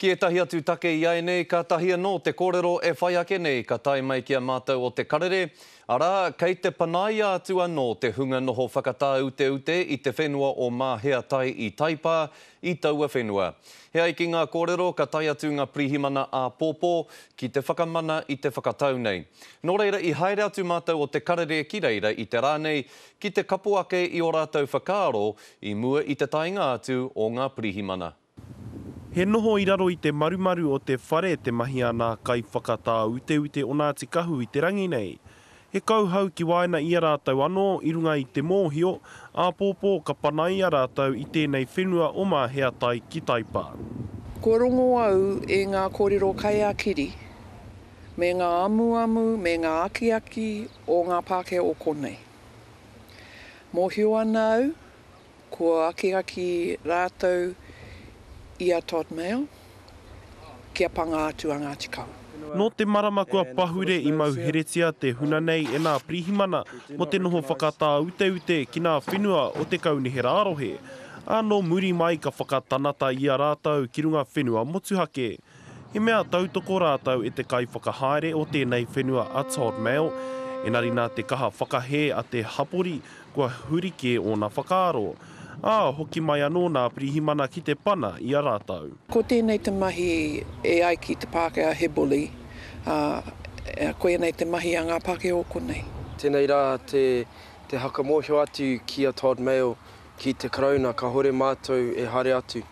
Ki ētahi atu take iaianei, kātahi anō te kōrero e whai ake nei ka tae mai ki a mātou o Te Karere, arā, kei te panaia atu anō te hunga noho whakatāuteute i te whenua o Māheatai i Taipā, i taua whenua. He ai ki ngā kōrero ka tae atu ngā pirihimana āpōpō ki te whakamana i te whakatau nei. Nō reira i haere atu mātou o Te Karere ki reira i te rā nei ki te kapo ake i ō rātou whakaaro i mua i te taenga atu o ngā pirihimana. He noho i raro i te marumaru o te whare te mahi a nā kaiwhakatāuteute o Ngāti Kahu i te rangi nei. He kauhau ki waena i a rātou anō i runga i te mōhio, āpōpō ka panaia rātou i tēnei whenua o Māheatai ki Taipa. Kua rongo au i ngā kōrero kai a kiri, me ngā amuamu me ngā akiaki o ngā Pākehā o konei. Mōhio ana au Kua akiaki rātou i a Todd Mail kia panga atu a Ngāti Kawa. Nō te marama kua pahure i mauheretia te huna nei e nā pirihimana mō te noho whakatāuteute ki nā whenua o te kaunihera ā-rohe, ā, nō muri mai ka whakatanata i a rātou ki runga whenua motuhake. He mea tautoko rātou e te kaiwhakahaere o tēnei whenua a Todd Mail, engari nā te kaha whakahē a te hapori kua huri kē ōna whakaaro. Ā, hoki mai anō nā pirihimana ki te pana i a rātou. Ko tēnei te mahi e ai ki te Pākehā he bully, ā, koianei te mahi a ngā Pākehā o konei. Tēnei rā te te hakamōhio atu ki a Todd Mail ki te Karauna kahore mātou e haere atu.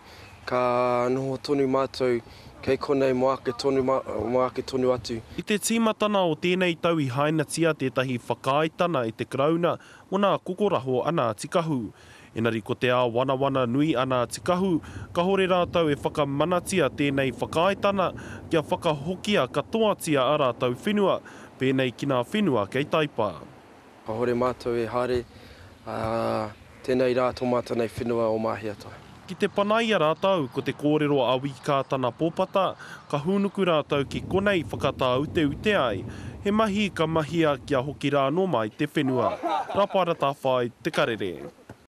Ka noho tonu mātou kei konei mō ake tonu, mō ake tonu atu. I te tīmatana o tēnei tau i hainatia tētahi whakaaetana e te Karauna mō nā kokoraho a Ngāti Kahu. Engari ko te āwanawana nui a Ngāti Kahu, kahore rātou e whakamanatia tēnei whakaaetana kia whakahokia katoatia a rātou whenua, pēnei ki nā whenua kei Taipā. Kahore matou e haere, a, tenei ra to matou nei whenua o Mahiatai. Ki te panaia rātou, ko te kōrero a Wi Kātana Pōpata, ka hūnuku rātou ki konei whakatāuteute ai, he mahi ka mahia kia hoki rā anō mai te whenua. Rapaera Tawhai, Te Karere.